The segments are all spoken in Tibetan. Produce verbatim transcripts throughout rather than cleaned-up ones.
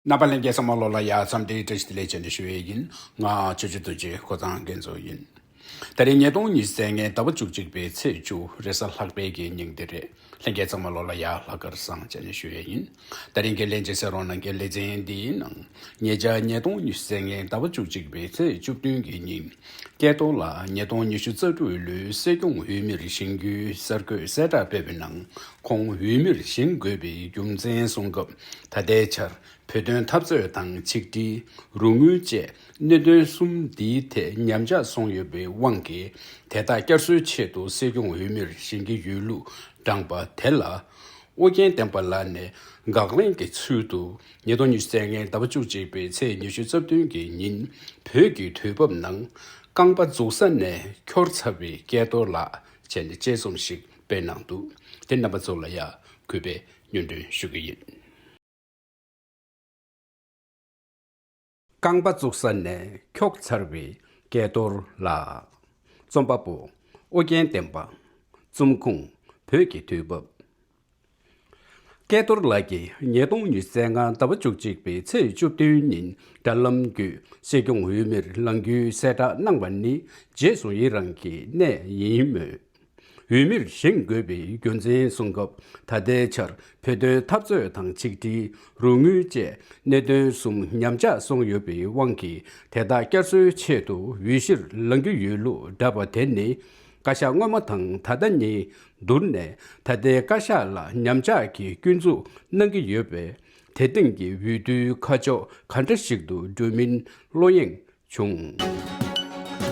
རྣམ་པ་ལྷན་རྒྱས་ཚང་མ་ལོ་ལ་ཡ་འཚམས་འདྲི་བཀྲ་ཤིས་བདེ་ལེགས་བྱས་ནས་ཞུ་ཡས་ཡིན། ང་ཆོས་རྗེ་རྡོ་རྗེ་ཁོ་ཚང་རྒན་ཚོ་ཡིན། ད་རིང་ཉིས་སྟོང་ཉི་ཤུ་རྩ་ལྔའི་ཟླ་བ་བཅུ་གཅིག་པའི་ཚེས་བཅུ་རེས་གཟའ་ལྷག་པའི་གི་ཉིན་དེ་རེད། ལྷན་རྒྱས་ཚང་མ་ལོ་ལ་ཡ་ལྷག་དཀར་བཟང་བྱས་ནས་ཞུ་ཡས་ཡིན། ད་རིང་གི་ལྷན་རྒྱས་གསན་རོགས་གནང་གི་ལེ་ཚན་འདིའི་ནང་ཉེ་ཆར་ཉིས་སྟོང་ཉི་ཤུ་རྩ་ལྔའི་ཟླ་བ་བཅུ་གཅིག་པའི་ཚེས་བཅུ་བདུན་གི་ཉིན། སྐལ་རྡོར་ལགས་ཉིས་སྟོང་ཉི་ཤུ་རྩ་དྲུག་ལོའི་སྲིད་སྐྱོང་འོས་མིར་བཞེངས་རྒྱུའི་གསར་འགོད་གསལ་བསྒྲགས་སྤེལ་བའི་ནང་ཁོང་འོས་མིར་བཞེངས་དགོས་པའི་རྒྱུ་མཚན་གསུང་སྐབས། ད་ལྟའི་ཆར་བོད་དོན་འཐབ་རྩོད་དང་ཆིག་སྒྲིལ། རོགས་དངུལ་བཅས་གནད་དོན་གསུམ་འདིའི་ཐད་ཉམས་ཆག་སོང་ཡོད་པའི་དབང་གིས། དེ་དག་བསྐྱར་གསོའི་ཆེད་དུ་སྲིད་སྐྱོང་འོས་མིར་བཞེངས་ཀྱི་ཡོད་ལུགས་བགྲངས་པ་དེ་ལ། ཨོ་རྒྱན་བསྟན་པ་ལགས་ནས་དགག་ལན་གྱི་ཚུལ་དུ། ཉིས་སྟོང་ཉི་ཤུ་རྩ་ལྔའི་ཟླ་བ་བཅུ་གཅིག་པའི་ཚེས་ཉི་ཤུ་རྩ་བདུན་གྱི་ཉིན་བོད་ཀྱི་དུས་བབ་ནང་རྐང་པ་འཛུགས་ས་ནས་འཁྱོར་ཚར་བའི་སྐལ་རྡོར་ལགས་བྱས་ནས་དཔྱད་རྩོམ་ཞིག་སྤེལ་གནང་འདུག་དེ་རྣམ་པ་ཚོ་ལ་ཡ་གུས་པས་སྙན་སྒྲོན་ཞུ་གི་ཡིན། རྐང་པ་བཙུགས་ས་ནས་འཁྱོག་ཚར་བའི་སྐལ་རྡོར་ལགས། རྩོམ་པ་པོ་ཨོ་རྒྱན་བསྟན་པ། རྩོམ་ཁུངས་བོད་ཀྱི་དུས་བབ། སྐལ་རྡོར་ལགས་ཀྱིས་ཉིས་སྟོང་ཉི་ཤུ་རྩ་ལྔ་ཟླ་བ་བཅུ་གཅིག་པའི་ཚེས་བཅུ་བདུན་ཉིན་དྲ་ལམ་བརྒྱུད་སྲིད་སྐྱོང་འོས་མིར་ལངས་རྒྱུའི་གསལ་བསྒྲགས་གནང་བ་ནི་རྗེས་སུ་ཡི་རང་གི་གནས་ཡིན་མོད། འོས་མིར་བཞེངས་དགོས་པའི་རྒྱུ་མཚན་གསུང་སྐབས། ད་ལྟའི་ཆར་བོད་དོན་འཐབ་རྩོད་དང་ཆིག་སྒྲིལ། རོགས་དངུལ་བཅས་གནད་དོན་གསུམ་ཉམས་ཆག་སོང་ཡོད་པའི་དབང་གིས། དེ་དག་བསྐྱར་གསོའི་ཆེད་དུ་འོས་གཞིར་ལངས་ཀྱི་ཡོད་ལུགས་བསྒྲགས་པ་དེ་ནི། བཀའ་ཤག་སྔོན་མ་དང་ད་ལྟ་གཉིས་བསྡུར་ནས། ད་ལྟའི་བཀའ་ཤག་ལ་ཉམས་ཆག་གི་སྐྱོན་འཛུགས་གནང་གི་ཡོད་པས། དེ་སྟེང་གི་འོས་བསྡུའི་ཁ་ཕྱོགས་ག་འདྲ་ཞིག་ཏུ་འགྲོ་མིན་བློ་གཡེང་བྱུང་།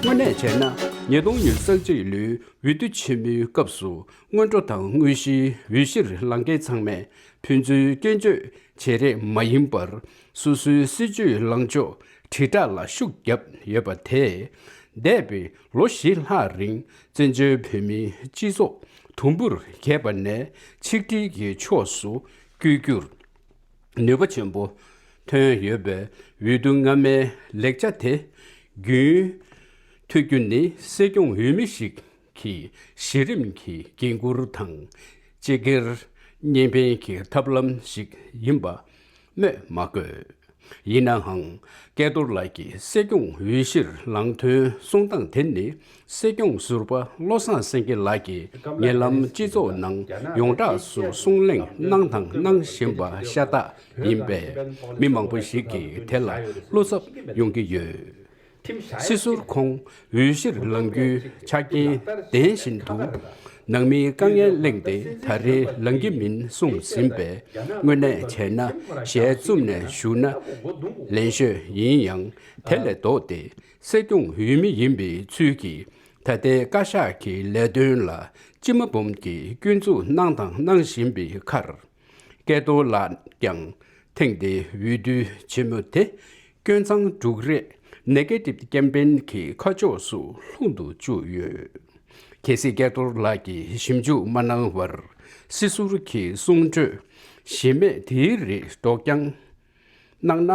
དངོས་གནས་བྱས་ན། ཉིས་སྟོང་ཉི་ཤུ་རྩ་གཅིག་ལོའི་འོས་བསྡུ་ཆེན་མོའི་སྐབས་སུ། སྔོན་འགྲོ་དང་དངོས་གཞིའི་འོས་གཞིར་ལངས་མཁན་ཚང་མས་ཕན་ཚུན་སྐྱོན་བརྗོད་བྱེད་རེས་མ་ཡིན་པར། སོ་སོའི་སྲིད་ཇུས་ལངས་ཕྱོགས་དྲིལ་བསྒྲགས་ལ་ཤུགས་བརྒྱབ་ཡོད་པ་དེས། འདས་པའི་ལོ་བཞི་ལྷག་རིང་བཙན་བྱོལ་བོད་མིའི་སྤྱི་ཚོགས་དུམ་བུར་བརྒྱབ་པ་ནས་ཆིག་སྒྲིལ་གྱི་ཕྱོགས་སུ་བསྐྱོད་རྒྱུར་ནུས་པ་ཆེན་པོ་ཐོན་ཡོད་པས། འོས་བསྡུ་སྔ་མའི་ལེགས་ཆ་དེ་རྒྱུན་མཐུད་རྒྱུ་ནི་སྲིད་སྐྱོང་འོས་མི་ཞིག་གི་གཞི་རིམ་གྱི་འགན་འཁུར་དང་། སྤྱི་སྒེར་གཉིས་ཕན་གྱི་ཐབས་ལམ་ཞིག་ཡིན་པ་སྨོས་མ་དགོས། ཡིན་ནའང་། སྐལ་རྡོར་ལགས་ཀྱིས་སྲིད་སྐྱོང་འོས་གཞིར་ལངས་དོན་གསུང་སྟངས་དེ་ནི། སྲིད་སྐྱོང་ཟུར་པ་བློ་བཟང་སེང་གེ་ལགས་ཀྱིས་ཉེ་ལམ་སྤྱི་ཚོགས་ནང་ཡོངས་གྲགས་སུ་གསུང་གླེང་གནང་དང་གནང་བཞིན་པ་ཤ་སྟག་ཡིན་པས། མི་མང་པོ་ཞིག་གིས་དེ་ལ་བློ་འཚབ་ཡོང་གི་ཡོད། སྲིད་ཟུར་ཁོང་འོས་གཞིར་ལངས་རྒྱུའི་ཆ་རྐྱེན་ལྡན་བཞིན་དུ། ནང་མིའི་དཀའ་ངལ་གླེང་སྟེ་ད་རེས་ལངས་ཀྱི་མིན་གསུངས་ཟིན་པས། དངོས་གནས་བྱས་ན་ཞལ་བཙུམ་ནས་བཞུགས་ན་ལེགས་ཤོས་ཡིན་ཡང་། དེ་ལས་ལྡོག་སྟེ་སྲིད་སྐྱོང་འོས་མི་ཡིན་པའི་ཚུལ་གྱིས། ད་ལྟའི་བཀའ་ཤག་གི་ལས་དོན་ལ་ཅི་མ་འབུམ་གྱིས་སྐྱོན་འཛུགས་གནང་དང་གནང་བཞིན་པའི་ཁར། སྐལ་རྡོར་ལགས་ཀྱང་ཐེངས་འདིའི་འོས་བསྡུ་ཆེན་མོ་དེ་སྐྱོན་མཚང་སྒྲོག་རེས་ནེ་གེ་ཊིབ་ཀེམ་པེན་གྱི་ཁ་ཕྱོགས་སུ་ལྷུང་དུ་བཅུག་ཡོད། གལ་སྲིད་སྐལ་རྡོར་ལགས་ཀྱིས་ཞིབ་འཇུག་མ་གནང་བར། སྲིད་ཟུར་གྱི་གསུང་གྲོས་གཞི་མེད་དེའི་རིགས་སྒྲོག་སྦྱང་གནང་ན།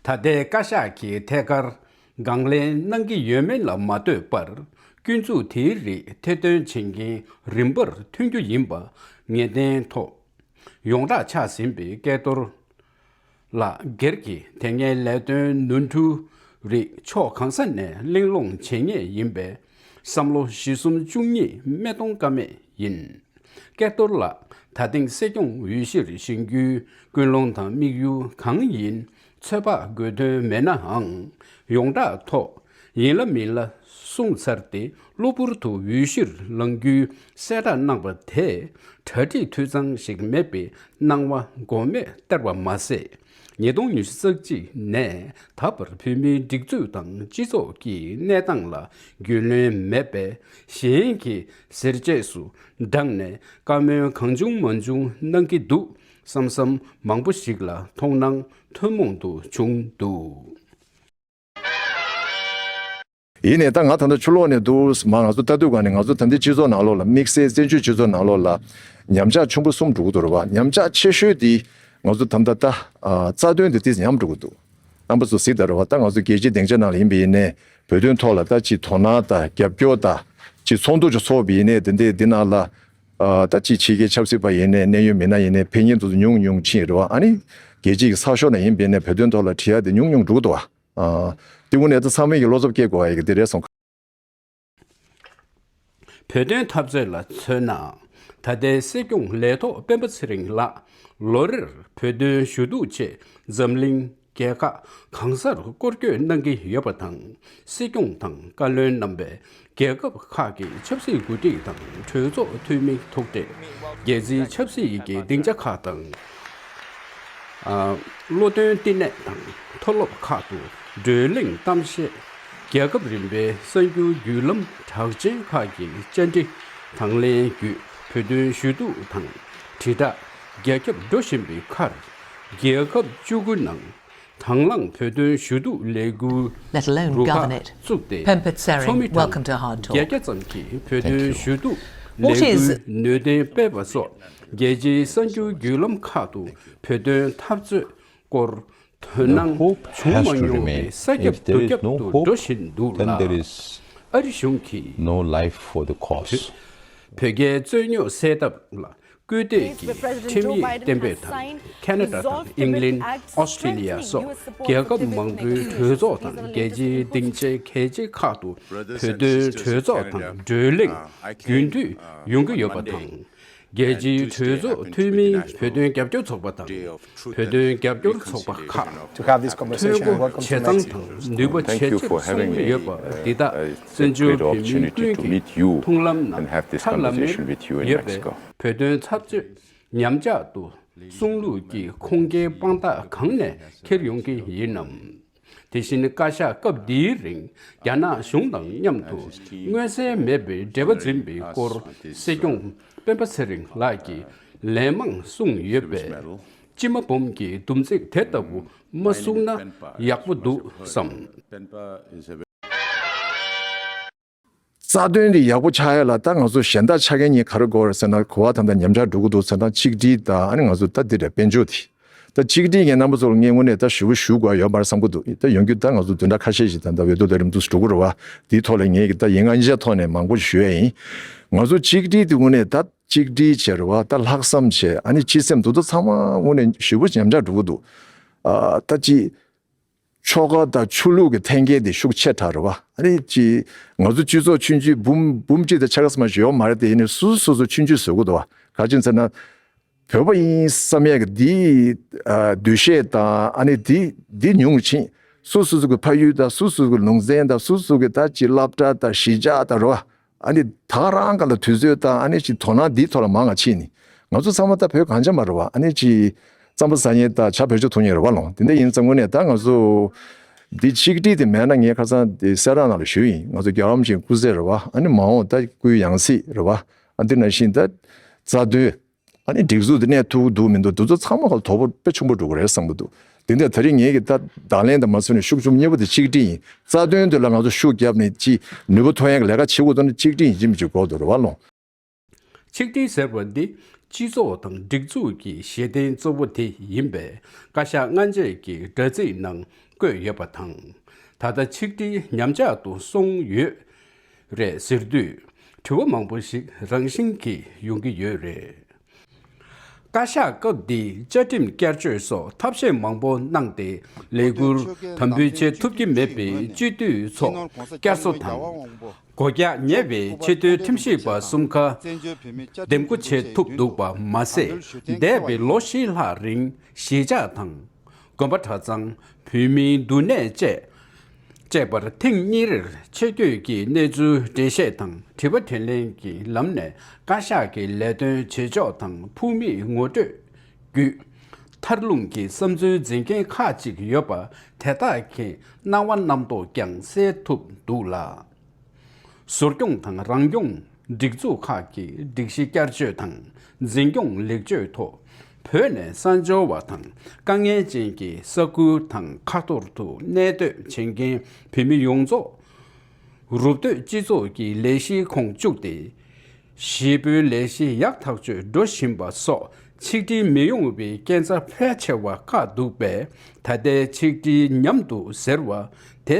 ད་ལྟའི་བཀའ་ཤག་གི་ཐད་ཀར་དགག་ལན་གནང་གི་ཡོད་མེད་ལ་མ་ལྟོས་པར། སྐྱོན་འཛུགས་དེའི་རིགས་ཐེར་འདོན་བྱེད་མཁན་རིམ་པར་ཐོན་རྒྱུ་ཡིན་པ་ངེས་གཏན་ཐོག་ཡོངས་གྲགས་ཆགས་ཟིན་པའི་སྐལ་རྡོར་ལགས་སྒེར་གྱི་དེ་སྔའི་ལས་དོན་ནོར་འཁྲུལ་རིགས་ཕྱོགས་གང་ས་ནས་གླེང་སློང་བྱེད་ངེས་ཡིན་པས། བསམ་བློ་བཞི་གསུམ་བཅུ་གཉིས་མི་གཏོང་ཀ་མེད་ཡིན། སྐལ་རྡོར་ལགས་ད་ཐེངས་སྲིད་སྐྱོང་འོས་གཞིར་བཞེངས་རྒྱུའི་ཀུན་སློང་དང་དམིགས་ཡུལ་གང་ཡིན་ཚོད་དཔག་དགོས་དོན་མེད་ནའང་། ཡོངས་གྲགས་ཐོག་ཡིན་ལ་མིན་ལ་གསུངས་ཚར་ཏེ། གློ་བུར་དུ་འོས་གཞིར་ལངས་རྒྱུའི་གསལ་བསྒྲགས་གནང་པ་དེས་གྲ་སྒྲིག་འཐུས་ཚང་ཞིག་མེད་པའི་སྣང་བ་འགོག་མེད་སྟེར་བ་མ་ཟད། ཉིས་སྟོང་ཉི་ཤུ་རྩ་གཅིག་ནས་ད་བར་བོད་མིའི་སྒྲིག་འཛུགས་དང་སྤྱི་ཚོགས་ཀྱི་གནས་སྟངས་ལ་རྒྱུས་ལོན་མེད་པས། གཞན་གྱི་ཟེར་བཅད་སུ་འབྲངས་ནས་བཀའ་མོལ་གང་བྱུང་མང་བྱུང་གནང་གི་འདུག་བསམ་བསམ་མང་པོ་ཞིག་ལ་མཐོང་སྣང་ཐུན་མོང་དུ་བྱུང་འདུག། ཡིན་ནའི་ད་ང་ད་ལྟ་ཕྱི་ལོགས་ནས་འདུག་མ་ང་ཚོ་ལྟ་དུས་ག་ནས་ང་ཚོ་ད་ལྟའི་སྤྱི་ཚོགས་ནང་ལོགས་ལ་དམིགས་བསལ་བཙན་བྱོལ་སྤྱི་ཚོགས་ནང་ལོགས་ལ་ཉམས་ཆག་ཆེན་པོ་གསུམ་འགྲོ་གི་འདུག་རེད་བ། ཉམས་ཆག་ཆེ་ཤོས་དེ་ང་ཚོ་ད་ལྟ་ད་རྩ་དོན་དེ་ཏིས་ཉམས་འགྲོ་གི་འདུག་རྣམ་པ་ཚོ་གཟིགས་དང་རེད་བ། ད་ང་ཚོ་རྒྱལ་སྤྱིའི་སྡིངས་ཆ་ནང་ལ་ཡིན་པ་ཡིན་ནའི་བོད་དོན་ཐོག་ལ་ད་ཅིག་དོ་སྣང་དང་རྒྱབ་སྐྱོར་དང་ཅིག་ཚོགས་འདུ་ཅིག་ཚོགས་པ་ཡིན་ནའི་དེ་འདྲའི་འདི་ནང་ལ། ཨ་ད་ཅིག་ཕྱི་རྒྱལ་ཆབ་སྲིད་པ་ཡིན་ནའི་གནད་ཡོད་མི་སྣ་ཡིན་ནའི་ཕེབས་མཁན་དེ་ཚོ་ཉུང་ཉུང་ཕྱིན་རེད་བ། ཨ་ནི་ རྒྱལ་སྤྱིའི་གི་ས་ཕྱོགས་ནས་ཡིན་པའི་ནས་བོད་དོན་ཐོག་ལ་བྲིས་ཡ་དེ་ཉུང་ཉུང་འགྲོ་གི་འདུག་བ། ཨ། དེ་དངོས་གནས་ད་ཚང་མས་ཀྱི་བློ་འཚབ་སྐྱེ་དགོས་པ་ཡི་གི་དེ་རེད་སོང་། བོད་དོན་འཐབ་རྩོད་ལ་མཚོན་ན། ད་ལྟའི་སྲིད་སྐྱོང་ལས་ཐོག་སྤེན་པ་ཚེ་རིང་ལགས་ལོ་རེར་བོད་དོན་ཞུ་གཏུག་ཆེད་འཛམ་གླིང་རྒྱལ་ཁག་གང་སར་སྐོར་སྐྱོད་གནང་གི་ཡོད་པ་དང་། སྲིད་སྐྱོང་དང་བཀའ་བློན་རྣམ་པས་རྒྱལ་ཁབ་ཁག་གི་ཆབ་སྲིད་འགོ་ཁྲིད་དང་གྲོས་ཚོགས་འཐུས་མི་ཐུག་འཕྲད། རྒྱལ་སྤྱིའི་ཆབ་སྲིད་ཀྱི་སྡིངས་ཆ་ཁག་དང་། ཨ། བློ་འདོན་བསྟི་གནས་དང་མཐོ་སློབ་ཁག་ཏུ་བགྲོ་གླེང་གཏམ་བཤད། རྒྱལ་ཁབ་རིམ་པའི་གསར་འགྱུར་བརྒྱུད་ལམ་གྲགས་ཅན་ཁག་གི་བཅར་འདྲི་དང་ལེན་བརྒྱུད་བོད་དོན་ཞུ་གཏུག་དང་དྲིལ་བསྒྲགས་རྒྱ་ཁྱབ་འགྲོ་བཞིན་པའི་ཁར། རྒྱལ་ཁབ་བཅུ་དགུ་ནང་དང་བླངས་བོད་དོན་ཞུ་གཏུག་ལས་འགུལ་Let alone རུ་ཁག governor བཙུགས་ཏེ། Pemba Tsering, ཚོགས་མི་གྲངས་welcome to Hard Talk. བརྒྱད་བརྒྱ་ཙམ་གྱིས་བོད་དོན་ཞུ་གཏུག་What ལས་is འགུལ་ནུས་ལྡན་སྤེལ་བ་སོགས་རྒྱལ་སྤྱིའི་གསར་འགྱུར་བརྒྱུད་ལམ་ཁག་ཏུ་བོད་དོན་འཐབ་རྩོད་སྐོར་དོ་སྣང་བྱུང་མ་མྱོང་བའི་ས་ཁྱབ་རྡོ་ཁྱབ་ཏུ་འགྲོ་བཞིན་འདུག་ལ། ཨ་རི་གཞུང་གིས་no life for the cause. བོད་རྒྱའི་རྩོད་རྙོག་སེལ་ཐབས་ལ་སྐུལ་འདེད་ཀྱི་ཁྲིམས་ཡིག་གཏན་འབེབས་དང་། ཁེ་ན་ཌ་དང་ཨིང་ལན། ཨོ་སི་ཀྲི་ལི་ཡ་སོགས་རྒྱལ་ཁབ་མང་པོའི་གྲོས་ཚོགས་དང་རྒྱལ་སྤྱིའི་སྡིངས་ཆའི་གལ་ཆེ་ཁག་ཏུ་བོད་དོན་གྲོས་ཚོགས་དང་བགྲོ་གླེང་རྒྱུན་མཐུད་ཡོང་གི་ཡོད་པ་དང་། རྒྱལ་སྤྱིའི་གྲོས་ཚོགས་འཐུས་མིའི་བོད་དོན་རྒྱབ་སྐྱོར་ཚོགས་པ་དང་། བོད་དོན་རྒྱབ་སྐྱོར་ཚོགས་པ་ཁག་ཐོན་སྒོ་ཇེ་གཙང་དང་ནུས་པ་ཇེ་ཆེར་སོང་ཡོད་པ་འདི་དག་བཙན་བྱོལ་བོད་མི་ཀུན་གྱི་ཐུགས་ལམ་ནང་ཁྲ་ལམ་མེར་ཡོད་པས། བོད་དོན་འཐབ་རྩོད་ཉམས་ཆག་ཏུ་སོང་ལུགས་ཀྱི་ཁུངས་སྐྱེལ་དཔང་རྟགས་གང་ནས་འཁྱེར་ཡོང་གི་ཡིན་ནམ། དེ་བཞིན་བཀའ་ཤག་སྐབས་འདིའི་རིང་རྒྱ་ནག་གཞུང་དང་མཉམ་དུ་མངོན་གསལ་མེད་པའི་འབྲེལ་བ་འཛིན་པའི་སྐོར་སྲིད་སྐྱོང་སྤེན་པ་ཚེ་རིང་ལགས་ཀྱིས་ལན་མང་གསུངས་ཡོད་པས། སྤྱི་མ་འབུམ་གྱིས་སྡོམ་ཚིག་དེ་ལྟ་བུ་མ་གསུངས་ན་ཡག་པོ་འདུག་བསམ། རྩ་དོན་འདི་ཡག་པོ་ཆགས་ཡ་ལ་ད་ང་ཚོ་གཞན་དག་ཆ་མཁན་གཉིས་ག་རེ་དགོས་རེད་ཟེར་ན། གོ་བ་ད་ལྟ་ཉམས་ཆག་འགྲོ་གི་འདུག་ཟེར་ན། ཆིག་སྒྲིལ་དང་ཨ་ནི་ང་ཚོ་ད་འདི་འདྲ་དཔལ་འབྱོར་དེ། ད་ཆིག་སྒྲིལ་ངས་རྣམ་པ་ཚོ་ལ་ངས་དངོས་གནས་ད་ཞུ་བ་ཞུ་དགོས་ཡོད་མ་རེད་བསམ་གི་འདུག་ད་ཡོང་རྒྱུ་ད་ང་ཚོ་བདུན་ཕྲག་ཁ་ཤས་ཤིག་ད་ལྟ་འོས་བསྡུ་ལས་རིམ་འདུག་སེ་འགྲོ་གི་རེད་བ། དེའི་ཐོག་ལ་ངས་ཀྱི་ད་ཡིན་ང་ཉིད་ཆ་ཐོག་ནས་མང་པོ་ཞུ་ཡ་ཡིན། ང་ཚོ་ཆིག་སྒྲིལ་དེ་དངོས་གནས་ད་ཆིག་སྒྲིལ་བྱས་རེད་བ། ད་ལྷག་བསམ་བྱས། ཨ་ནི་སྤྱི་སེམས་དེ་ཚོ་ཚང་མ་དངོས་གནས་ཞེ་པོ་ཉམས་ཆག་འགྲོ་གི་འདུག་ཨ། ད་ཅི། ཆོལ་ཁ་དང་ཆོས་ལུགས་ཀྱི་འཐེན་འཁྱེར་དེ་ཤུགས་ཆེ་དྲགས་རེད་བ། ཨ་ནི་ཅི། ང་ཚོ་སྤྱི་ཚོགས་ཆུང་ཆུང་འབུམ་འབུམ་གཅིག་དང་ཕྱེད་ཀ་ཙམ་ཞིག་ཡོད་མ་རེད་དེ། ཡིན་ནའི་སོ་སོ་སོ་སོ་ཆུང་ཆུང་བཟོ་གི་འདུག་བ། ག་ཅི་ཟེར་ན། བོད་པ་ཡིན་བསམ་ཡས་ཀྱི་འདི། ཨ། འདུ་ཤེས་དང་ཨ་ནི་འདི་འདི་ཉུང་ཕྱིན། སོ་སོ་སོ་གི་ཕ་ཡུལ་དང་སོ་སོ་སོ་གི་ལུང་ཚན་དང་སོ་སོ་གི་ད་ཅི་སློབ་གྲྭ་དང་གཞིས་ཆགས་དང་རེད་བ། ཨ་ནི་ད་ག་རང་ག་ལ་དུས་ཚོད་དང་ཨ་ནི་ཅིག་དོ་སྣང་འདིའི་ཐོག་ལ་མང་ང་ཕྱིན་ནི། ང་ཚོ་ཚང་མ་ད་བོད་གངས་ཅན་པ་རེད་བ། ཨ་ནི་ཅིག་རྩམ་པ་ཟ་མཁན་དང་ཇ་བོད་ཇ་འཐུང་མཁན་རེད་བ་ལོང་། དེ་འདྲ་ཡིན་ཙང་དངོས་གནས་ད་ང་ཚོ་འདི་ཆིག་སྒྲིལ་དེ་མེད་ན། ངས་ཁ་སང་དེ་གསལ་བསྒྲགས་ནང་ལ་ཞུས་ཡིན། ང་ཚོ་རྒྱལ་བ་རིན་པོ་ཆེའི་སྐུ་ཚེ་རེད་བ། ཨ་ནི་མ་འོངས་ད་སྐུའི་ཡང་སྲིད་རེད་བ། ཨ། འདི་ནང་བཞིན་ད་རྩ་དོན། ཨ་ནི་སྒྲིག་འཛུགས་འདི་ནས་ཐུག་འདུག་མི་འདུག་འདི་ཚོ་ཚང་མ་ག་ལ་དོ་ཕོག་དཔེ་ཆེན་པོ་འགྲོ་གི་རེད་བསམ་གི་འདུག་དེ་འདྲ་ད་རེས་ངེད་ཀྱི་ད་བརྡ་ལན་དང་མ་སོན་ནས་ཤུགས་ཆེན་པོ་གཉིས་པོ་དེ་གཅིག་སྒྲིལ་ཡིན། རྩ་དོན་འདི་ལ་ང་ཚོ་ཤུགས་བརྒྱབ་ནས་ཅི་ནུས་པ་ཐོན་ཡག་ལས་ཀ་བྱེད་དགོས་འདུག་ན་གཅིག་སྒྲིལ་ཡིན་གཅིག་མིན་གཅིག་དགོས་འདུག་རེད་བ་ལོང་། ཆིག་སྒྲིལ་ཟེར་བ་འདི་སྤྱི་ཚོགས་དང་སྒྲིག་འཛུགས་ཀྱི་གཞི་རྟེན་གཙོ་བོ་དེ་ཡིན་པས། བཀའ་ཤག་སྔ་རྗེས་ཀྱི་དྲ་ཚིགས་ནང་བཀོད་ཡོད་པ་དང་། ད་ལྟ་ཆིག་སྒྲིལ་ཉམས་ཆག་ཏུ་སོང་ཡོད། རེད་ཟེར་དུས་དྲི་བ་མང་པོ་ཞིག་རང་བཞིན་གྱིས་ཡོང་གི་ཡོད་རེད། བཀའ་ཤག་སྐབས་འདིའི་བཅའ་ཁྲིམས་བསྐྱར་བཅོས་སོགས་ཐབས་ཤེས་མང་པོ་གནང་སྟེ་ལས་འགུལ་དམ་འབུལ་བྱེད་ཐུབ་ཀྱི་མེད་པའི་སྤྱི་འཐུས་ཚོགས་བསྐྱར་གསོ་དང་། སྒོ་རྒྱག་ཉེ་བའི་ཆེས་མཐོའི་ཁྲིམས་ཞིབ་པ་གསུམ་ཀ་འདེམས་བསྐོ་བྱེད་ཐུབ་འདུག་པ་མ་ཟད། འདས་པའི་ལོ་བཞི་ལྷག་རིང་གཞིས་ཆགས་དང་། དགོན་པ་གྲྭ་ཚང་། བོད་མིའི་འདུ་གནས་བཅས་བཅས་པར་ཐེངས་གཉིས་རེར་ཆེད་བསྐྱོད་ཀྱིས་གནས་ཚུལ་འགྲེལ་བཤད་དང་དྲི་བ་དྲིས་ལན་གྱི་ལམ་ནས་བཀའ་ཤག་གི་ལས་དོན་བྱེད་ཕྱོགས་དང་ཕུགས་དམིགས་ངོ་སྤྲོད་བརྒྱུད། མཐར་ལྷུང་གི་བསམ་ཚུལ་འཛིན་མཁན་ཁག་ཅིག་ཡོད་པ་དེ་དག་གི་སྣང་བ་རྣམ་རྟོག་ཀྱང་གསལ་ཐུབ་འདུག་ལ། ཟུར་སྐྱོང་དང་རང་སྐྱོང་སྒྲིག་འཛུགས་ཁག་གི་སྒྲིག་གཞི་བསྐྱར་བཅོས་དང་འཛིན་སྐྱོང་ལེགས་བཅོས་ཐོག་བོད་ནས་གསར་འབྱོར་བ་དང་དཀའ་ངལ་ཅན་གྱི་ས་ཁུལ་དང་ཁ་ཐོར་དུ་གནས་སྡོད་བྱེད་མཁན་བོད་མི་ཡོངས་རྫོགས་རུབ་སྡོད་སྤྱི་ཚོགས་ཀྱི་ལས་གཞིའི་ཁོངས་བཅུག་སྟེ། གཞིས་སྤོའི་ལས་གཞི་ཡག་ཐག་ཆོད་འགྲོ་བཞིན་པ་སོགས་ཆིག་སྒྲིལ་མི་ཡོང་བའི་རྐྱེན་རྩ་ཕལ་ཆེ་བ་བཀག་འདུག་པས། ད་ལྟའི་ཆིག་སྒྲིལ་ཉམས་འདུག་ཟེར་བ་དེ།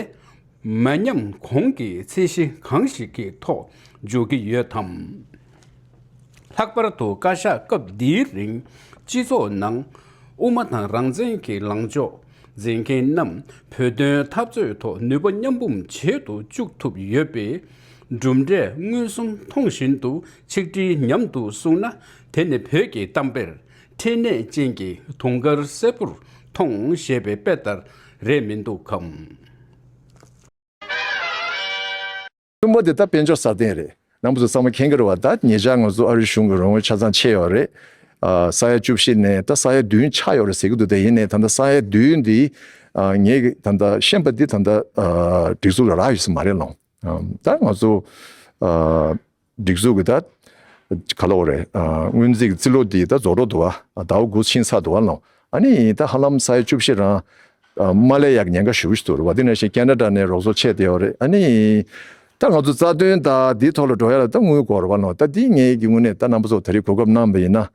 མ་ཉམས་གོང་གི་ཚད་གཞི་གང་ཞིག་གི་ཐོག་འཇོག་གི་ཡོད་དམ། ལྷག་པར་དུ་བཀའ་ཤག་སྐབས་འདིའི་རིང་སྤྱི་ཚོགས་ནང་ དབུ་མ་དང་རང་བཙན་གྱི་ལངས་ཕྱོགས་འཛིན་མཁན་རྣམས་བོད་དོན་འཐབ་རྩོད་ཐོག་ནུས་པ་མཉམ་སྤུངས་བྱེད་དུ་བཅུག་ཐུབ་ཡོད་པས། གྲུབ་འབྲས་མངོན་སུམ་མཐོང་བཞིན་དུ་ཆིག་སྒྲིལ་མཉམ་དུ་བསྲུངས་ན། དེ་ནི་བོད་ཀྱི་གཏམ་དཔེར། འཕྲིན་ནད་ཅན་གྱི་དུང་དཀར་སེར་པོར་མཐོང་ཞེས་པའི་དཔེ་ལྟར་རེད་མི་འདུག་གམ། གསུམ་པ་དེ་ད་དཔལ་འབྱོར་སྲ་བརྟན་རེད། རྣམ་པ་ཚོ་ཚང་མ་མཁྱེན་གྱི་རེད་བ། ད་ཉེ་ཆར་ང་ཚོ་ཨ་རིའི་གཞུང་གི་རོགས་དངུལ་ཆ་ཚང་ཆད་ཡོད་རེད། ཨ་ས་ཡ་བཅུ་བཞི་ནས་ད་ས་ཡ་བདུན་ཆག་ཡོད་རེད་ཟེར་གྱི་འདུག་དེ་ཡིན་ནའི་ད་ལྟ་ས་ཡ་བདུན་འདི་ཨ་ངས་ད་ལྟ་ཤེས་པ་འདི་ད་ལྟ་ཨ་སྒྲིག་འཛུགས་ལ་རག་ཡོད་ས་མ་རེད་ལོང་། ཨ་ད་ང་ཚོ་ཨ་སྒྲིག་འཛུགས་ཀྱི་ད་ག་ལབ་དགོས་རེད། ཨ་སྔོན་རྩིས་ཀྱི་རྩིས་ལོ་འདི་ད་རྫོགས་འགྲོ་འདུག་བ། ཟླ་བ་དགུ་ཕྱིན་ཚར་འདུག་བ་ལོང་། ཨ་ནི་ད་ཧ་ལམ་ས་ཡ་བཅུ་བཞི་རང་ཨ་མ་སླེབས་ཡག་ཉེན་ཁ་ཞེ་པོ་ཞིག་འདུག་རེད་བ། དེ་ནང་བཞིན་ཁེ་ན་ཌ་ནས་རོགས་ཚོགས་ཆད་བསྡད་ཡོད་རེད། ཨ་ནི་ད་ང་ཚོ་རྩ་དོན་ད་འདིའི་ཐོག་ལ་འགྲོ་ཡ་ལ་ད་དངུལ་དགོས་རེད་བ་ལོ། ད་འདི་ངས་ཀྱི་དངོས་གནས་ད་རྣམ་པ་ཚོ་ད་རེས་གོ་སྐབས་གནང་བ་ཡིན་ན་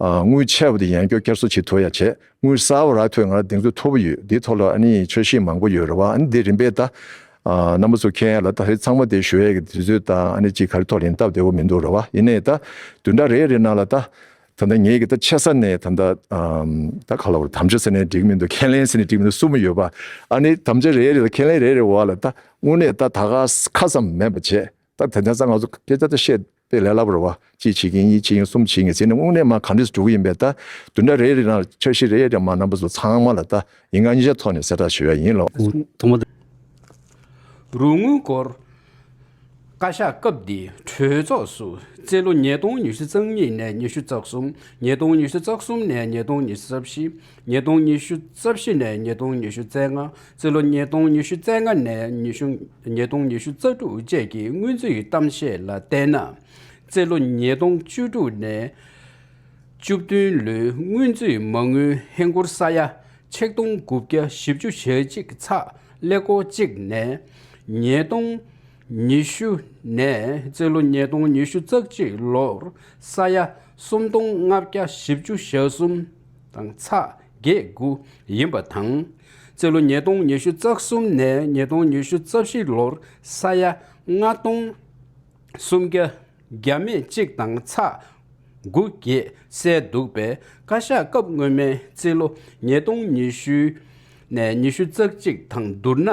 ཨ་དངུལ་ཆད་པ་དེ་ཡང་བསྐྱར་བསྐྱར་གསོ་བྱེད་ཐུབ་ཡ་བྱས། དངུལ་གསར་པ་རག་ཐུབ་ཡ་ང་ལ་གདེང་ཚོད་མཐོ་པོ་ཡོད། འདིའི་ཐོག་ལ་ཨ་ནི་འཆར་གཞི་མང་པོ་ཡོད་རེད་བ། ཨ་ནི་འདི་རིམ་པས་ད་ཨ་རྣམ་པ་ཚོ་མཁྱེན་ཡ་ལ་ད་རེས་ཚང་མ་དེ་ཞུ་ཡ་གི་དུས་ཚོད་ད་ཨ་ནི་ཅིག་ག་རེ་ཐོག་ལ་ཡིན་སྟབས་བདེ་པོ་མི་འདུག་རེད་བ། ཡིན་ནའི་ད་བདུན་ཕྲག་རེ་རེ་ནང་ལ་ད། ད་ལྟ་ངེད་ཀྱི་ད་ཆེ་ས་ནས་ད་ལྟ་ཨམ་ད་ག་ལ་བར་དམ་བཅའ་ཟེར་ནས་འགྲིག་མི་འདུག་ཁས་ལེན་ཟེར་ནས་འགྲིག་མི་འདུག་གསུམ་ཡོད་པ། ཨ་ནི་དམ་བཅའ་རེ་རེ་དང་ཁས་ལེན་རེ་རེ་བ་ལ་ད་དངོས་གནས་ད་ད་ག་ཁ་ཙམ་མེད་པ་བྱས། ད་དེ་འདྲ་ཙང་ང་ཚོ་སྐད་ཆ་ད་བཤད་པའི་ལས་སླ་པོ་རེད་བ། གཅིག་བྱེད་ཀྱིན་གཉིས་བྱེད་ཀྱིན་གསུམ་བྱེད་ཀྱིན་ཟེར་ནས་དངོས་གནས་མ་ག་འདྲས་འགྲོ་གི་ཡིན་པས། ད་བདུན་ཕྲག་རེ་རེ་ནང་འཆར་གཞི་རེ་རེ་མ་རྣམ་པ་ཚོ་ཚང་མ་ལ་ད་ཡིན་གང་ཡིན་ཆ་ཐོག་ནས་གསལ་བསྒྲགས་ཞུ་ཡ་ཡིན་ལོ། ཐོག་མ། རོགས་དངུལ་སྐོར། བཀའ་ཤག་སྐབས་འདིའི་གྲོས་ཚོགས་སུ་རྩིས་ལོ་ཉིས་སྟོང་ཉི་ཤུ་རྩ་གཉིས་ནས་ཉི་ཤུ་རྩ་གསུམ། ཉིས་སྟོང་ཉི་ཤུ་རྩ་གསུམ་ནས་ཉིས་སྟོང་ཉི་ཤུ་རྩ་བཞི། ཉིས་སྟོང་ཉི་ཤུ་རྩ་བཞི་ནས་ཉིས་སྟོང་ཉི་ཤུ་རྩ་ལྔ། རྩིས་ལོ་ཉིས་སྟོང་ཉི་ཤུ་རྩ་ལྔ་ནས་ཉི་ཤུ་ཉིས་སྟོང་ཉི་ཤུ་རྩ་དྲུག་བཅས་ཀྱི་སྔོན་རྩིས་གཏམ་བཤད་ལ་བལྟས་ན། རྩིས་ལོ་ཉིས་སྟོང་བཅུ་དྲུག་ནས་བཅུ་བདུན་ལོའི་སྔོན་རྩིས་མ་དངུལ་ཧིན་སྒོར་ས་ཡ་ཆིག་སྟོང་དགུ་བརྒྱ་བཞི་བཅུ་ཞེ་གཅིག་ཚེག་ཀླད་ཀོར་གཅིག་ནས། ཉིས་སྟོང་ཉི་ཤུ་ནས་རྩིས་ལོ་ཉིས་སྟོང་ཉི་ཤུ་རྩ་གཅིག་ལོར་ས་ཡ་སུམ་སྟོང་ལྔ་བརྒྱ་བཞི་བཅུ་ཞེ་གསུམ་དང་ཚེག་བརྒྱད་དགུ་ཡིན་པ་དང་། རྩིས་ལོ་ཉིས་སྟོང་ཉི་ཤུ་རྩ་གསུམ་ནས་ཉིས་སྟོང་ཉི་ཤུ་རྩ་བཞི་ལོར་ས་ཡ་ལྔ་སྟོང་སུམ་བརྒྱ་བརྒྱ་མེད་གཅིག་དང་ཚེག་དགུ་བརྒྱད་གསལ་འདུག་པས། བཀའ་ཤག་སྐབས་སྔོན་མའི་རྩིས་ལོ་ཉིས་སྟོང་ཉི་ཤུ་ནས་ཉི་ཤུ་རྩ་གཅིག་དང་བསྡུར་ན།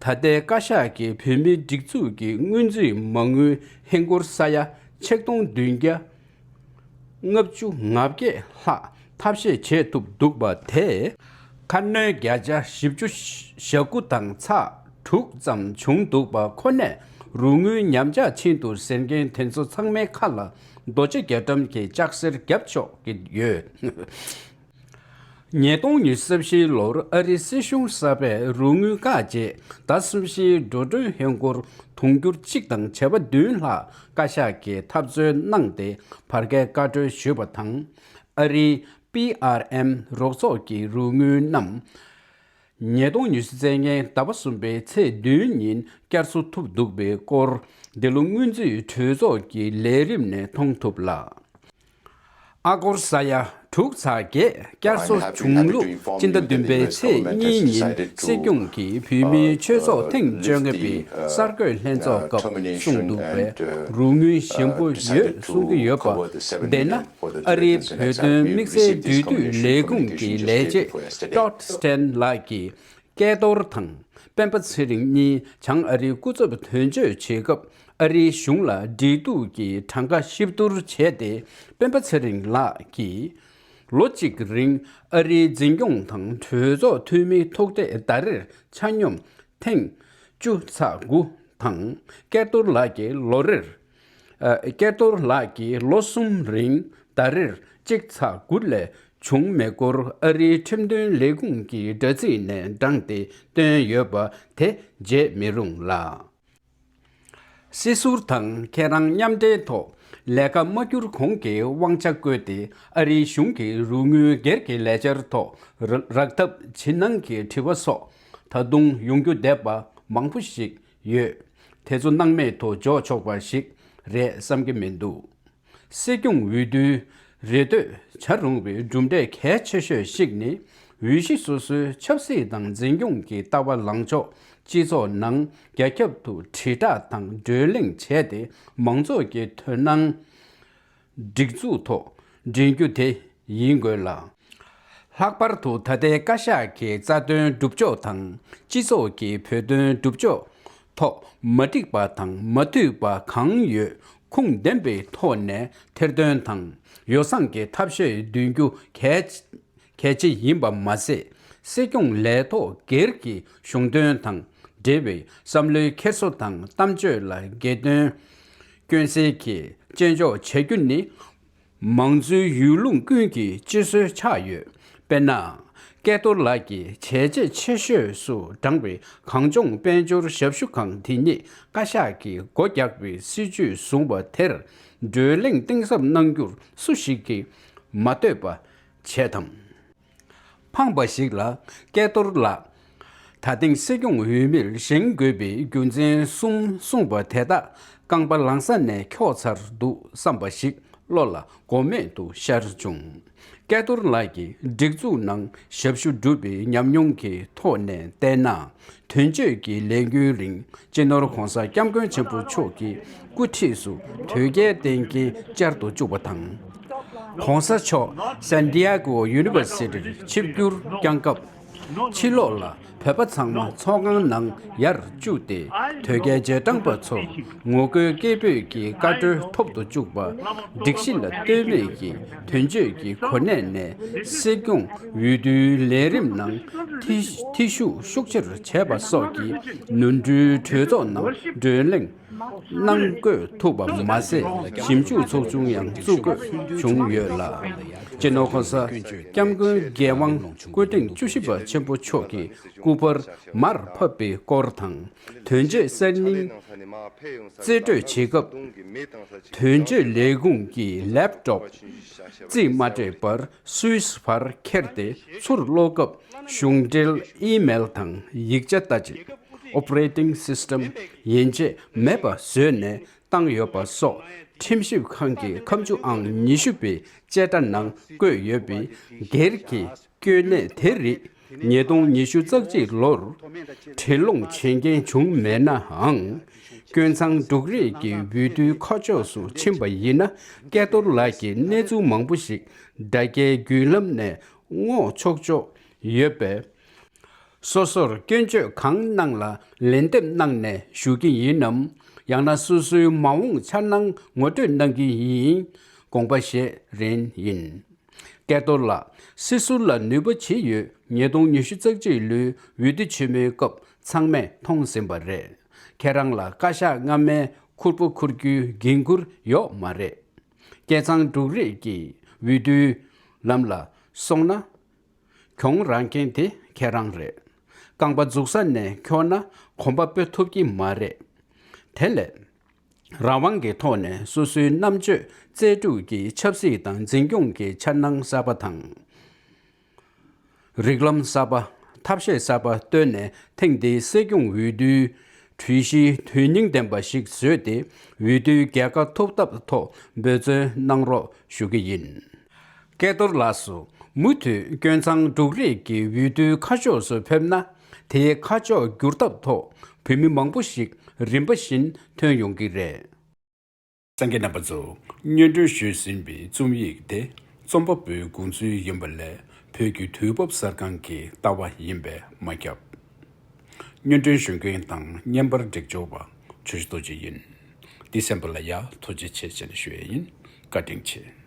ད་ལྟའི་བཀའ་ཤག་གི་བོད་མིའི་སྒྲིག་འཛུགས་ཀྱི་སྔོན་རྩིས་མ་དངུལ་ཧིན་སྒོར་ས་ཡ་ཆིག་སྟོང་བདུན་བརྒྱ་ལྔ་བཅུ་ང་བརྒྱད་ལྷག་ཐབས་ཤེས་བྱེད་ཐུབ་འདུག་པ་དེས། ཁ་སྣོན་བརྒྱ་ཆ་བཞི་བཅུ་ཞེ་དགུ་དང་ཚེག་དྲུག་ཙམ་བྱུང་འདུག་པ་ཁོ་ནས་རོགས་དངུལ་ཉམས་ཆག་ཕྱིན་འདུག་ཟེར་མཁན་དེ་ཚོ་ཚང་མའི་ཁ་ལ་རྡོ་རྗེ་རྒྱ་གྲམ་གྱི་ལྕགས་གཟེར་བརྒྱབ་ཆོག་གི་ཡོད། ཉིས་སྟོང་ཉི་ཤུ་རྩ་བཞི་ལོར་ཨ་རིའི་སྲིད་གཞུང་གསར་པས་རོགས་དངུལ་བཀག་རྗེས། ཟླ་གསུམ་བཞིའི་འགྲོ་གྲོན་ཧིན་སྒོར་དུང་ཕྱུར་གཅིག་དང་བྱེ་བ་བདུན་ལྷག་བཀའ་ཤག་གིས་འཐབ་རྩོད་གནང་སྟེ་བར་བརྒལ་བཀའ་འཁྲོལ་ཞུས་པ་དང་། ཨ་རིའི་པི་ཨར་ཨེམ་རོགས་ཚོགས་ཀྱི་རོགས་དངུལ་རྣམས། ཉིས་སྟོང་ཉི་ཤུ་རྩ་ལྔའི་ཟླ་བ་གསུམ་པའི་ཚེས་བདུན་ཉིན་བསྐྱར་གསོ་ཐུབ་འདུག་པའི་སྐོར། འདི་ལོ་སྔོན་རྩིས་གྲོས་ཚོགས་ཀྱི་ལས་རིམ་ནས་མཐོང་ཐུབ་ལ། ཨ་སྒོར་ས་ཡ་དྲུག་ཚེག་བརྒྱད་བསྐྱར་གསོ་བྱུང་ལུགས་སྤྱི་ཟླ་བདུན་པའི་ཚེས་གཉིས་ཉིན་སྲིད་སྐྱོང་གིས་བོད་མིའི་ཆོས་ཚོགས་ཐེངས་བཅོ་ལྔ་པའི་གསར་འགོད་ལྷན་ཚོགས་སྐབས་གསུངས་འདུག་པས། རོགས་དངུལ་ཞན་པོ་ཡོད་གསུང་གི་ཡོད་པ་བདེན་ན། ཨ་རིའི་བོད་དོན་དམིགས་བསལ་འབྲེལ་མཐུད་ལས་ཁུངས་ཀྱི་ལས་བྱེད་ཊོཌ་སི་ཊན་ལགས་ཀྱིས་སྐལ་རྡོར་དང་སྤེན་པ་ཚེ་རིང་གཉིས་བྱང་ཨ་རིའི་སྐུ་ཚབ་དོན་གཅོད་བྱེད་སྐབས། ཨ་རིའི་གཞུང་ལ་འབྲེལ་གཏུག་གི་གྲངས་ཀ་གཤིབ་བསྡུར་བྱས་ཏེ། སྤེན་པ་ཚེ་རིང་ལགས་ཀྱིས་ལོ་གཅིག་རིང་ཨ་རིའི་འཛིན་སྐྱོང་དང་གྲོས་ཚོགས་འཐུས་མིའི་ཐུག་འཕྲད་ཟླ་རེར་ཆ་སྙོམས་ཐེངས་བཅུ་ཚེག་དགུ་དང་། སྐལ་རྡོར་ལགས་ཀྱིས་ལོ་རེར། ཨ། སྐལ་རྡོར་ལགས་ཀྱིས་ལོ་གསུམ་རིང་ཟླ་རེར་གཅིག་ཚེག་དགུ་ལས་བྱུང་མེད་སྐོར་ཨ་རིའི་ཁྲིམས་དོན་ལས་ཁུངས་ཀྱི་དྲ་ཚིགས་ནས་བགྲངས་ཏེ་བཏོན་ཡོད་པ་དེ་བརྗེད་མི་རུང་ལ། སྲིད་ཟུར་དང་ཁྱེད་རང་མཉམ་འབྲེལ་ཐོག་ལས་ཀ་མ་བསྒྱུར་གོང་གི་དབང་ཆ་བཀོལ་ཏེ་ཨ་རིའི་གཞུང་གི་རོགས་དངུལ་སྒེར་གྱི་ལས་འཆར་ཐོག་རག་ཐབས་ཇི་གནང་གི་དྲི་བ་སོགས་ད་དུང་ཡོང་རྒྱུ་བསྡད་པ་མང་པོ་ཞིག་ཡོད། དེ་ཚོ་སྣང་མེད་དུ་འཇོག་ཆོག་པ་ཞིག་རེད་བསམ་གྱི་མི་འདུག་སྲིད་སྐྱོང་འོས་བསྡུའི་རེ་ལྟོས་བྱ་རུང་བའི་གྲུབ་འབྲས་གལ་ཆེ་ཤོས་ཤིག་ནི། འོས་གཞི་སོ་སོའི་ཆབ་སྲིད་དང་འཛིན་སྐྱོང་གི་ལྟ་བ་ལངས་ཕྱོགས། སྤྱི་ཚོགས་ནང་རྒྱ་ཁྱབ་ཏུ་དྲིལ་བསྒྲགས་དང་བགྲོ་གླེང་བྱས་ཏེ། མང་ཚོགས་ཀྱི་དོ་སྣང་སྒྲིག་འཛུགས་ཐོག་འདྲེན་རྒྱུ་དེ་ཡིན་དགོས་ལ། ལྷག་པར་དུ་ད་ལྟའི་བཀའ་ཤག་གི་རྩ་དོན་སྒྲུབ་ཕྱོགས་དང་སྤྱི་ཚོགས་ཀྱི་བོད་དོན་སྒྲུབ་ཕྱོགས་ཐོག་མ་འགྲིག་པ་དང་མ་འཐུས་པ་གང་ཡོད་ཁུངས་ལྡན་པའི་ཐོག་ནས་ཐེར་འདོན་དང་ཡོ་བསྲང་གི་ཐབས་ཤེས་འདོན་རྒྱུ་གལ་གལ་ཆེ་ཡིན་པ་མ་ཟད། སྲིད་སྐྱོང་ལས་ཐོག་སྒེར་གྱི་གཞུང་དོན་དང་འབྲེལ་བའི་བསམ་བློའི་འཁྱེར་སོ་དང་གཏམ་བརྗོད་ལ་སྒེར་དོན་སྐྱོན་སེལ་གྱིས་དཔྱད་འཇོག་བྱ་རྒྱུ་ནི། མང་གཙོའི་ཡུལ་ལུང་ཀུན་གྱི་སྤྱི་སྲོལ་ཆགས་ཡོད། དཔེར་ན། སྐལ་རྡོར་ལགས་ཀྱི་བྱས་རྗེས་ཆེ་ཤོས་སུ་བགྲངས་པའི་གངས་ལྗོངས་དཔལ་འབྱོར་ཞབས་ཞུ་ཁང་དེ་ཉིད་བཀའ་ཤག་གིས་སྒོ་རྒྱག་པའི་སྲིད་ཇུས་བཟུང་བ་དེར་བགྲོ་གླེང་གཏིང་ཟབ་གནང་རྒྱུར་སུ་ཞིག་གིས་མ་ལྟོས་པ་བྱེད་དམ། ཕངས་པ་ཞིག་ལ་སྐལ་རྡོར་ལགས། ད་ཐེངས་སྲིད་སྐྱོང་འོས་མིར་བཞེངས་དགོས་པའི་རྒྱུ་མཚན་གསུམ་གསུངས་པ་དེ་དག་རྐང་པ་ལངས་ས་ནས་འཁྱོག་ཚར་འདུག་བསམ་པ་ཞིག་བློ་ལ་འགོག་མེད་དུ་ཤར་བྱུང་། སྐལ་རྡོར་ལགས་ཀྱིས་སྒྲིག་འཛུགས་ནང་ཞབས་ཞུ་བསྒྲུབས་པའི་ཉམས་མྱོང་གི་ཐོག་ནས་བལྟས་ན། དོན་གཅོད་ཀྱི་ལས་འགུལ་རིང་སྤྱི་ནོར་༧གོང་ས་༧སྐྱབས་མགོན་ཆེན་པོ་མཆོག་གི་སྐུ་འཁྲིས་སུ་དོལ་རྒྱལ་བསྟེན་མཁན་བཅར་དུ་བཅུག་པ་དང་། ༧གོང་ས་མཆོག་San Diego Universityར་ཆིབས་བསྒྱུར་བསྐྱངས་སྐབས། ཕྱི་ལོགས་ལ་བོད་པ་ཚང་མ་ཚོགས་ཁང་ནང་ཡར་བཅུག་སྟེ། དོལ་རྒྱལ་རྗེས་འབྲང་པ་ཚོར་ངོ་རྒོལ་སྐད་འབོད་ཀྱི་བཀའ་འཁྲོལ་ཐོབ་ཏུ་བཅུག་པ། སྒྲིག་གཞི་ལ་ལྟོས་མེད་ཀྱིས་དོན་གཅོད་ཀྱི་གོ་གནས་ནས་སྲིད་སྐྱོང་འོས་བསྡུའི་ལས་རིམ་ནང་ཐེ་ཐེ་ཞུགས་ཤུགས་ཆེར་བྱས་པ་སོགས་ཀྱིས་ནོར་འཁྲུལ་གྲོས་ཚོགས་ནང་བགྲོ་གླེང་གནང་དགོས་ཐུག་པ་མ་ཟད། ཞིབ་འཇུག་ཚོགས་ཆུང་ཡང་བཙུགས་དགོས་བྱུང་ཡོད་ལ། སྤྱི་ནོར་༧གོང་ས་༧སྐྱབས་མགོན་རྒྱལ་དབང་སྐུ་ཕྲེང་བཅུ་བཞི་པ་ཆེན་པོ་མཆོག་གི་སྐུ་པར་མར་ཕབ་པའི་སྐོར་དང་། དོན་གཅོད་གསར་རྙིང་རྩིས་སྤྲོད་བྱེད་སྐབས། དོན་གཅོད་ལས་ཁུངས་ཀྱི་ལེབ་ཊོབ་རྩིས་མ་སྤྲད་པར་སུད་སི་བར་ཁྱེར་ཏེ་ཚུར་སློག་སྐབས་གཞུང་འབྲེལ་ཨི་མེལ་དང་ཡིག་ཆ་ལྟ་ཅི། Operating System ཡན་ཆད་མེད་པ་བཟོས་ནས་བཏང་ཡོད་པ་སོགས་ཁྲིམས་ཞིབ་ཁང་གི་ཁ་མཆུ་ཨང་ཉི་ཤུ་པའི་བཅད་ཁྲ་ནང་བཀོད་ཡོད་པའི་སྒེར་གྱི་དཀོན་གནད་དེ་རིགས་ཉིས་སྟོང་ཉི་ཤུ་རྩ་གཅིག་ལོར་འཕྲིན་སློང་བྱེད་མཁན་བྱུང་མེད་ནའང་། ཀུན་ཚང་འབྲུག་རིགས་ཀྱི་འོས་བསྡུའི་ཁ་ཕྱོགས་སུ་ཕྱིན་པ་ཡིན་ན། སྐལ་རྡོར་ལགས་ཀྱིས་གནས་ཚུལ་མང་པོ་ཞིག་དྲ་རྒྱའི་བརྒྱུད་ལམ་ནས་སྔོག་ཆོག་ཆོག་ཡོད་པས། སོ་སོར་སྐྱོན་བརྗོད་གང་གནང་ལ་ལན་འདེབས་གནང་ནས་ཞུ་གི་ཡིན་ནམ། ཡང་ན་སོ་སོའི་མ་འོངས་འཆར་སྣང་ངོ་སྤྲོད་གནང་གི་ཡིན། དགོངས་པ་བཞེས་རན་ཡིན། སྐལ་རྡོར་ལགས། སྲིད་ཟུར་ལ་ནུས་པ་ཇི་ཡོད་ཉིས་སྟོང་ཉི་ཤུ་རྩ་གཅིག་ལོའི་འོས་བསྡུ་ཆེན་མོའི་སྐབས་ཚང་མས་མཐོང་ཟིན་པ་རེད། ཁྱེད་རང་ལ་བཀའ་ཤག་སྔ་མའི་ཁུར་པོ་འཁུར་རྒྱུའི་འགན་འཁུར་ཡོད་མ་རེད། སྐལ་ཚང་འབྲུག་རིགས་ཀྱི་འོས་བསྡུའི་ལམ་ལ་སོང་ན། གྱོང་རག་མཁན་དེ་ཁྱེད་རང་རེད། རྐང་པ་འཛུགས་ས་ནས་འཁྱོག་ན་གོམ་པ་སྤོ་ཐུབ་ཀྱི་མ་རེད། དེ་ལས། རང་དབང་གི་ཐོག་ནས་སོ་སོའི་རྣམ་དཔྱོད་རྩལ་སྤྲུགས་ཀྱིས་ཆབ་སྲིད་དང་འཛིན་སྐྱོང་གི་འཆར་སྣང་གསར་པ་དང་། རིགས་ལམ་གསར་པ། ཐབས་ཤེས་གསར་པ་བཏོན་ནས་ཐེངས་འདིའི་སྲིད་སྐྱོང་འོས་བསྡུའི་གྲོས་གཞི་དོན་སྙིང་ལྡན་པ་ཞིག་བཟོས་ཏེ་འོས་བསྡུའི་རྒྱལ་ཁ་ཐོབ་ཐབས་ཐོག་འབད་བརྩོན་གནང་རོགས་ཞུ་གི་ཡིན། སྐལ་རྡོར་ལགས་སུ་མུ་མཐུད་ཀོན་ཚང་འབྲུག་རིགས་ཀྱི་འོས་བསྡུའི་ཁ་ཕྱོགས་སུ་ཕེབས་ན། དེའི་ཁ་ཕྱོགས་བསྒྱུར་ཐབས་ཐོག་བོད་མི་མང་པོ་ཞིག་རིམ་པ་བཞིན་ཐོན་ཡོང་གི་རེད། གསན་མཁན་རྣམ་པ་ཚོ། སྙན་སྒྲོན་ཞུས་ཟིན་པའི་རྩོམ་ཡིག་དེ་རྩོམ་པ་པོའི་དགོངས་ཚུལ་ཡིན་པ་ལས་བོད་ཀྱི་དུས་བབ་གསར་ཁང་གི་ལྟ་བ་ཡིན་པས་མ་ཁྱབ། སྙན་སྒྲོན་ཞུ་མཁན་དང་བརྙན་པར་སྒྲིག་སྦྱོར་བ་ཆུ་བཞི་རྡོ་རྗེ་ཡིན། འདི་གསན་པ་ལ་ཡ་ཐུགས་རྗེ་ཆེ་ཞེས་ཞུ་ཡས་ཡིན། བཀའ་དྲིན་ཆེ།